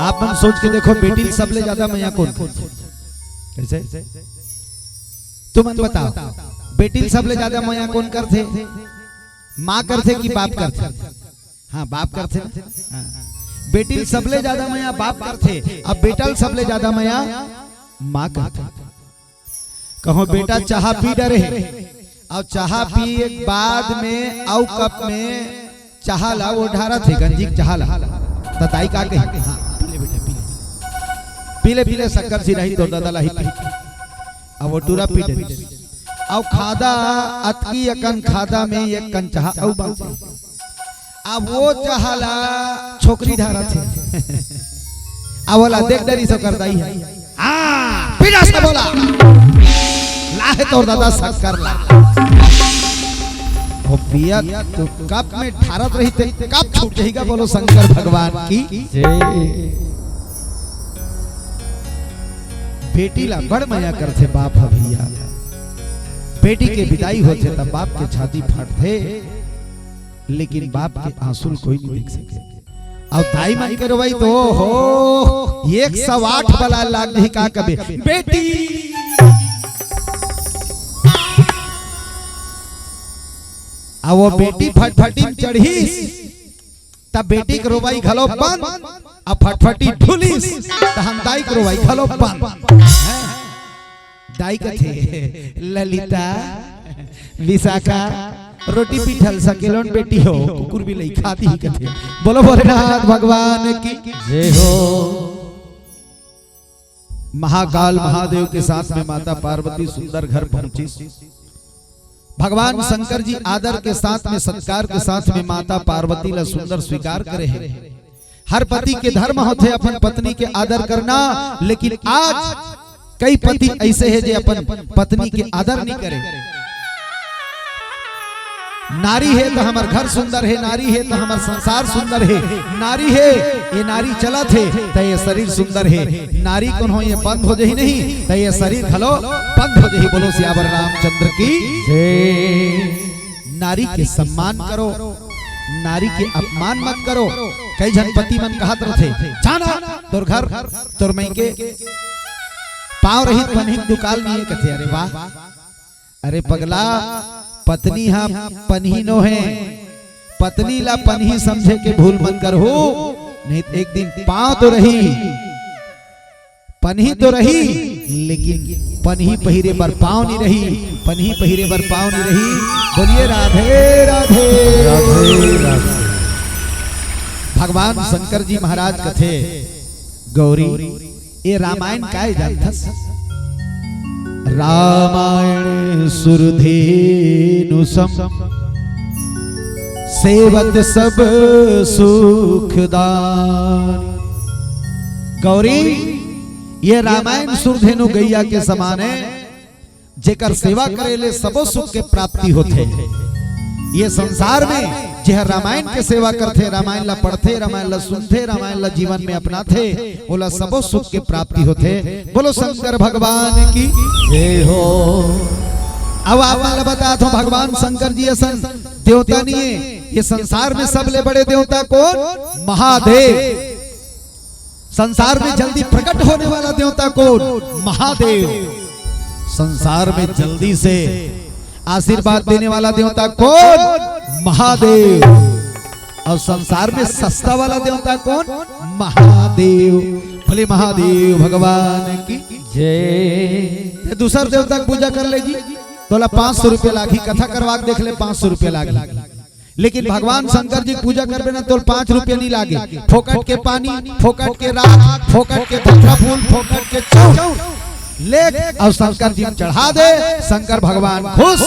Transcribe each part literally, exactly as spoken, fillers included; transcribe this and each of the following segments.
आप मन सोच के देखो, बेटी ल सबले ज्यादा मया कोन करथे? कइसे? तुमन बताओ, बेटी ल सबले ज्यादा मया कोन करथे? माँ करथे कि बाप करथे? हाँ, बाप करथे ना। हाँ। बेटी ल सबले ज्यादा मया बाप करथे, अब बेटा ल सबले ज्यादा मया माँ करथे। कहो बेटा चाहा पी डरे हे, अउ चाहा पिए के बाद में अउ कप में चाहा ला वो ढारत हे, गंजी के चाहा ला। त दाई का कही? हाँ, पी ले बेटा, पी ले। पी ले, पी ले, शक्कर सिराही तोर ददा ला ही पी। अब वो टूरा पी डरे। अउ खादा अतकी अकन खादा में एक कन चाहा अउ बाँचे। अब वो चाहा ला छोकरी ढारत हे। अब ओला देख डरिस ओकर दाई ह। हाँ, पीड़ा से बोला। ला हे तोर ददा शक्कर ला। वो पिया तो कप में ढारत रही ते कप छूट जाही गा, बोलो शंकर भगवान की। जय। बेटी ला बड़ मया करथे बाप ह भइया। बेटी के बिदाई होथे त बाप के छाती फाटथे, लेकिन बाप के आंसू ल कोई नहीं देख सके। अउ दाई मन के रोवई तो हो, एक सौ आठ बला लाग जाही का कबे, बेटी। अब वो बेटी फटफटी में चढ़िस, तब बेटी के रोवई घलो बंद, अब फटफटी ढुलिस, त हम दाई के रोवई घलो बंद। दाई कथे, ललिता, विशाखा, रोटी पीठल सकेलोन बेटी हो, कुकुर बिलई खा दिही कथे। बोलो भोलेनाथ भगवान की। जय हो। महाकाल महादेव के साथ में माता पार्वती सुंदर घर पहुंचिस। भगवान शंकर जी आदर के साथ में, सत्कार के साथ में माता पार्वती ला सुंदर स्वीकार करे हे। हर पति के धर्म होथे अपन पत्नी के आदर करना, लेकिन आज कई पति ऐसे हे जे अपन पत्नी के आदर नहीं करे। नारी हे त हमर घर सुंदर हे, नारी हे त हमर संसार सुंदर हे, नारी हे, ये नारी चलत हे त ये शरीर सुंदर हे, नारी कोनो ये बंद हो जाही नहीं त ये शरीर घलो बंद हो जाही। बोलो सियावर रामचंद्र की। जय। नारी के सम्मान करो, नारी के अपमान मत करो। कई झन पति मन कहत रथे, "जाना, तोर घर, तोर मइके, पाँव रहित पनही दुकाल नहीं है," कथे। अरे वाह, अरे पगला, पत्नी हा पनही नो हे, पत्नी ला पनही समझे के भूल मत करहू, नहीं त एक दिन पाँव तो रही। पनही तो रही, लेकिन पनही पहिरे बर पाँव नहीं रही, पनही पहिरे बर पाँव नहीं रही। बोलिए राधे राधे। राधे राधे। भगवान शंकर जी महाराज कथे, गौरी, ये रामायण काय जानथस? रामायण सुरधेनु सम सेवत सब सुख दान। गौरी, ये रामायण सुरधेनु गैया के समान है, जेकर सेवा करे ले सबो सुख के प्राप्ति होथे। ये संसार में जेह रामायण के सेवा करथे, रामायण ला पढ़थे, रामायण ला सुनथे, रामायण ला जीवन में अपनाथे, ओला सबो सुख के प्राप्ति होथे। बोलो शंकर भगवान की जय हो। अब आप मन ला बतात हों, भगवान शंकर जी असन देवता नहीं है। ये संसार में सबले बड़े देवता कौन? महादेव। संसार में जल्दी प्रकट होने वाला देवता कौन? महादेव। संसार में जल्दी से आशीर्वाद देने वाला देवता कौन? महादेव। और संसार में सस्ता वाला देवता कौन? महादेव। बोले महादेव भगवान की जय। ते दूसर देवता के पूजा कर लेगी, तोला पाँच सौ रुपया लागही, कथा करवा के देख ले, पाँच सौ रुपया लागही। लेकिन भगवान शंकर जी के पूजा करबे ना, तोर पाँच रुपया नहीं लागे। फोकट के पानी, फोकट के राख, फोकट के धतूरा फूल, फोकट के चाउर ले अउ शंकर जी में चढ़ा दे, शंकर भगवान खुश।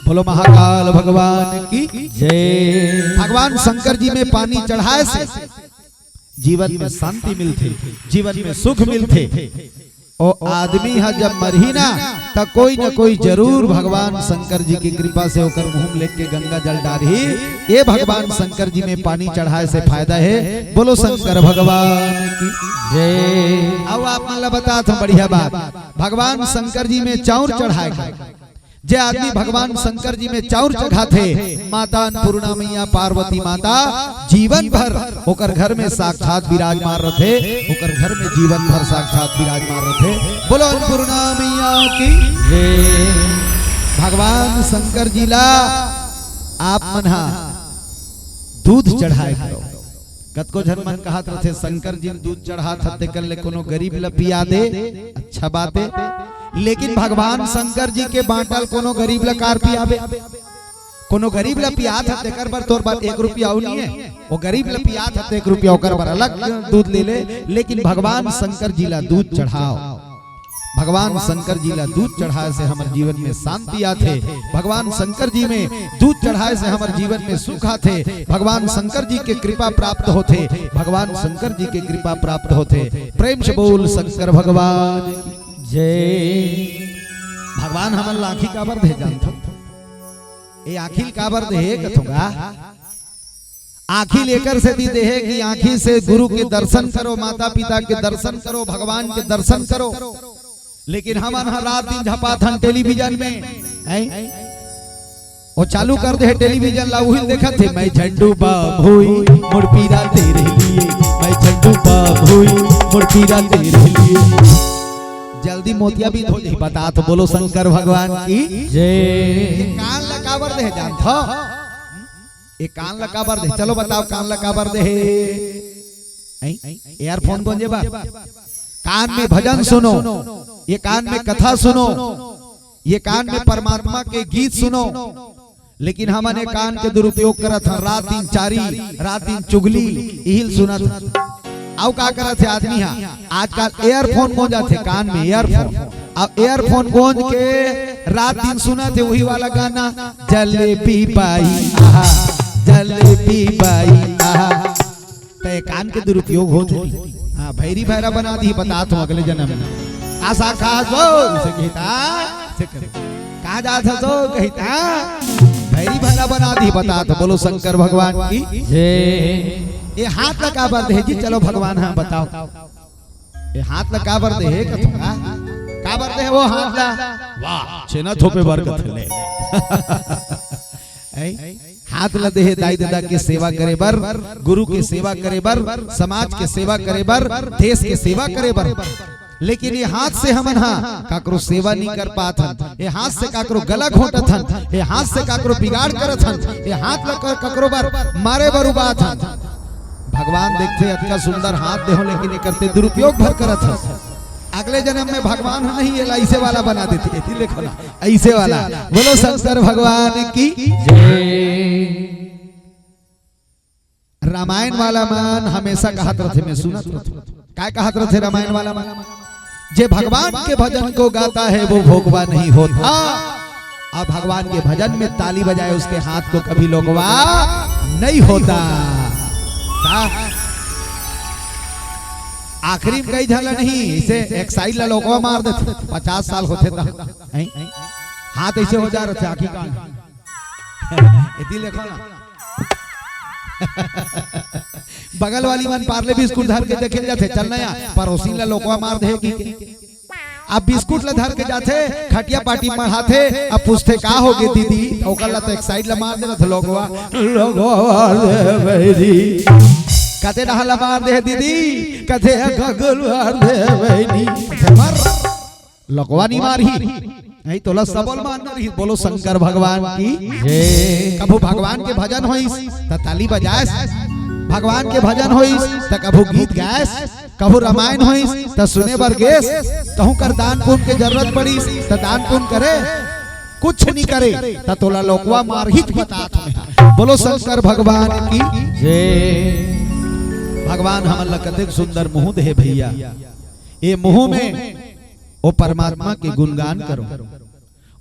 बोलो महाकाल भगवान की जय। भगवान शंकर जी में पानी चढ़ाए से जीवन में शांति मिलथे, जीवन में सुख मिलथे। ओ आदमी ह जब मरही ना, त कोई न कोई जरूर भगवान शंकर जी की कृपा से ओकर मुंह में लेके गंगा जल डारही। ये भगवान शंकर जी में पानी चढ़ाए से फायदा है। बोलो शंकर भगवान की जय। अब आप मन ला बतात हों बढ़िया बात, भगवान शंकर जी में चाउर चढ़ाए का। जे आदमी भगवान शंकर जी में चाउर चघाथे, माता अन्नपूर्णा मैया, पार्वती माता, जीवन भर ओकर घर में साक्षात विराजमान रथे, ओकर घर में जीवन भर साक्षात विराजमान रथे। बोलो अन्नपूर्णा मैया की। भगवान शंकर जी ला आप मन हा दूध चढ़ाए करो। कतको झन मन कहत रथे, "शंकर जी दूध चढ़ात ह, तेकर ले कोनो गरीब ल पिया दे, अच्छा बात हे।" लेकिन भगवान शंकर जी के बांटल कोनो गरीब ल कार पियाबे? कोनो गरीब ल पियात ह, तेकर बर तोर बर एक रुपया अउ नहीं हे। वो गरीब ल पियात ह, तो एक रुपया ओकर बर अलग दूध ले ले, लेकिन भगवान शंकर जी ला दूध चढ़ाओ। भगवान शंकर जी ला दूध चढ़ाए से हमर जीवन में शांति आथे। भगवान शंकर जी में दूध चढ़ाए से हमर जीवन में सुख आथे। भगवान शंकर जी के कृपा प्राप्त होथे। भगवान शंकर जी के कृपा प्राप्त होथे। प्रेम से बोल शंकर भगवान की जय। भगवान हमन ला आँखी काबर दे जानथो? ए आँखी ल काबर दे हे कथों गा? आँखी ल एकर सेती देहे कि आँखी से गुरु के दर्शन करो, माता पिता के दर्शन करो, भगवान के दर्शन करो। लेकिन हमन ह रात दिन झपाथन टेलीविजन में, हैं? वो चालू कर दे हे टेलीविजन ला, उही ल देखत हे, "मैं झंडू बाम होई, मोर पीरा तेरे लिए, मैं झंडू बाम होई, मोर पीरा तेरे लिए।" जल्दी मोतियाबिंद हो जाही, बतात बोलो शंकर भगवान की जय। ये कान ला काबर दे हे जानथो? ये कान ला काबर दे? चलो बताओ, कान ला काबर दे हे? हैं? ईयरफोन गोंजे बर? कान में भजन सुनो, ये कान में कथा सुनो, ये कान में परमात्मा के गीत सुनो। लेकिन हमन ये कान के दुरुपयोग करत हन, रात दिन चारी, रात दिन चुगली, इही ल सुनत हन। अउ का करत हे आदमी हा? आजकल ईयरफोन गोंजात हे कान में, ईयरफोन। अब ईयरफोन गोंज के रात दिन सुनत हे उही वाला गाना, "जलेबी बाई आहा, जलेबी बाई आहा।" त ये कान के दुरुपयोग होत हे। हाँ, भैरी भैरा बना दी, बतात हों अगले जनम में। आशा खास हो, इसे कहता, इसे कहता। कहाँ जात हस ओ? कहित, "हाँ, भैरी भैरा बना दी, बतात हों।" बोलो शंकर भगवान की जय। ये हाथ ला काबर दे हे जी? चलो भगवान, हाँ, बताओ। ये हाथ ला काबर दे हे कथों गा? काबर दे हे वो हाथ ला? वाह, छेना थोपे बर कथे ले। ऐ? हाथ ला दे हे दाई ददा के सेवा करे बर, गुरु के सेवा करे बर, समाज के सेवा करे बर, देश के सेवा करे बर। लेकिन ये हाथ से हमन हा काकरो सेवा नहीं कर पात हन, ये हाथ से काकरो गला घोंटत हन, ये हाथ से काकरो बिगाड़ करत हन, ये हाथ ला क-, काकरो बर मारे बर उबात हन। भगवान देखथे, अतका सुंदर हाथ दे हों, लेकिन एकर ते दुरुपयोग भर करत हस। अगले जनम में भगवान ह नहीं, एला ऐसे वाला बना देथे, एती देखो ना, ऐसे वाला। बोलो शंकर भगवान की जय। रामायण वाला मन हमेशा कहत रथे, मैं सुनत रथों। काय कहत रथे रामायण वाला मन? "जे भगवान के भजन को गाता है, वो भोगवा नहीं होता।" अब भगवान के भजन में ताली बजाए, उसके हाथ को कभी लोगवा नहीं होता। का? आखिरी में कई झन ला नहीं, इसे एक साइड ला लोगवा मार देथे, पचास साल होथे त, हैं? हाथ ऐसे हो जा रथे, आँखी कान। एती देखो ना। बगल वाली मन पार्ले बिस्कुट धर के देखे जाथे, "चल ना यार, पड़ोसी ला लोकवा मार दे हे कि।" अब बिस्कुट ला धर के जाथे, खटिया पाटी मढ़ाथे, अब पूछथे, "का हो गे दीदी?" त ओकर ला तो एक साइड ला मार दे रथे लोकवा, "लोकवा मार दे हे बहिनी।" कथे, "डहा ला मार दे हे दीदी?" कथे, "कगुल मार दे हे बहिनी।" मर। लोकवा नहीं मारही, नहीं तोला सबो ल मारना रही। बोलो शंकर भगवान की जय। कभू भगवान के भजन होइस त ताली बजाएस, भगवान के भजन होइस त कभू गीत गाएस, कभू रामायण होइस त सुने बर गेस, कहूं कर दान पुण्य के जरूरत पड़िस त दान पुण्य करे, कुछ नहीं करे त तोला लोकवा मारही त बतात में। बोलो शंकर भगवान की जय। भगवान हमन ला कतेक सुंदर मुंह दे हे भैया, ए मुंह में ओ परमात्मा के गुणगान करो,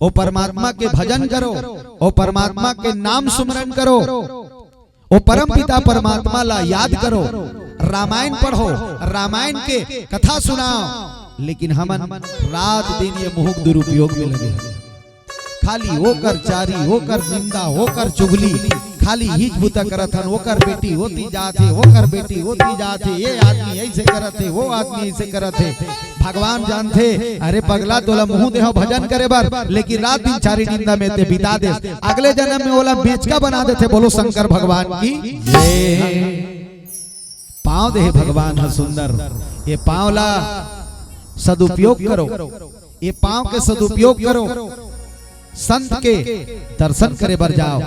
ओ परमात्मा के भजन करो, ओ परमात्मा के नाम सुमरन करो, ओ परम पिता परमात्मा ला याद करो, रामायण पढ़ो, रामायण के कथा सुनाओ। लेकिन हमन रात दिन ये मुंह के दुरुपयोग में लगे हैं। खाली ओकर चारी, ओकर निंदा, ओकर चुगली, खाली हीच बुता करत हन, ओकर बेटी ओती जात हे, ओकर बेटी ओती जात हे, ये आदमी ऐसे करत हे, वो आदमी ऐसे करत हे। भगवान जानथे, अरे पगला, तोला मुंह देहो भजन करे बर, लेकिन रात दिन चारी निंदा में ते बिता देस। अगले जन्म में ओला बेचका बना देथे। बोलो शंकर भगवान की जय। पांव देहे भगवान ह सुंदर, ये पांव ला सदुपयोग करो, ये पांव के सदुपयोग करो। संत के दर्शन करे बर जाओ,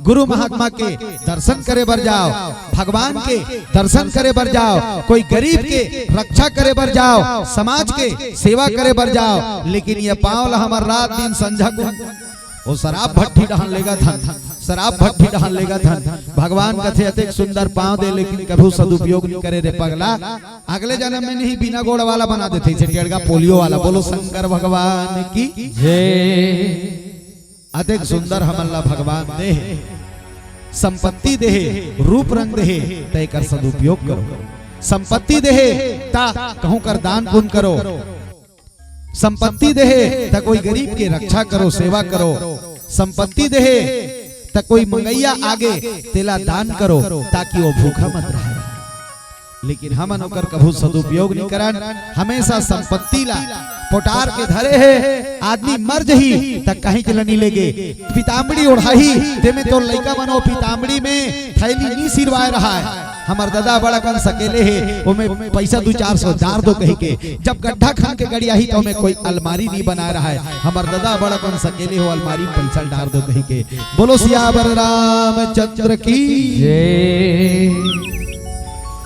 गुरु महात्मा के दर्शन करे बर जाओ, भगवान के दर्शन करे बर जाओ, कोई गरीब के रक्षा करे बर जाओ, समाज के सेवा करे बर जाओ, लेकिन ये पांव ला हमर रात दिन संझा को वो शराब भट्टी डहान लेगत हन, शराब भट्टी डहान लेगत हन। भगवान कथे अतेक सुंदर पांव दे, लेकिन कभू सदुपयोग नहीं करे रे पगला। अगले जन्म में नहीं, बिना गोड़ वाला बना देथे, इसे टेड़गा पोलियो वाला। बोलो शंकर भगवान की जय। अतेक सुंदर हमन ला भगवान दे हे, संपत्ति दे हे, रूप रंग दे हे, त एकर सदुपयोग करो। संपत्ति दे हे, त कहूं कर दान पुण्य करो। संपत्ति दे हे, त कोई गरीब के रक्षा करो, सेवा करो। संपत्ति दे हे, त कोई मंगैया आगे, तेला दान करो, ताकि वो भूखा मत रहे। लेकिन हमन ओकर कभू सदुपयोग नहीं करन। हमेशा संपत्ति ला पोटार के धरे हे। आदमी मर जही त कहीं के ला नहीं लेगे, पीताम्बरी ओढ़ाही, तेमे तोर लइका मन ओ पीताम्बरी में थैली नहीं सिरवाए रहाय। हमर ददा बड़ा कन सकेले हे, ओमे पैसा दू चार सौ डार दो कही के, जब गड्ढा खन के गड़ियाही त ओमे कोई अलमारी नहीं बनाए रहाय। हमर ददा बड़ा कन सकेले हो, अलमारी में पैसा डार दो कही के। बोलो सियावर रामचंद्र की जय।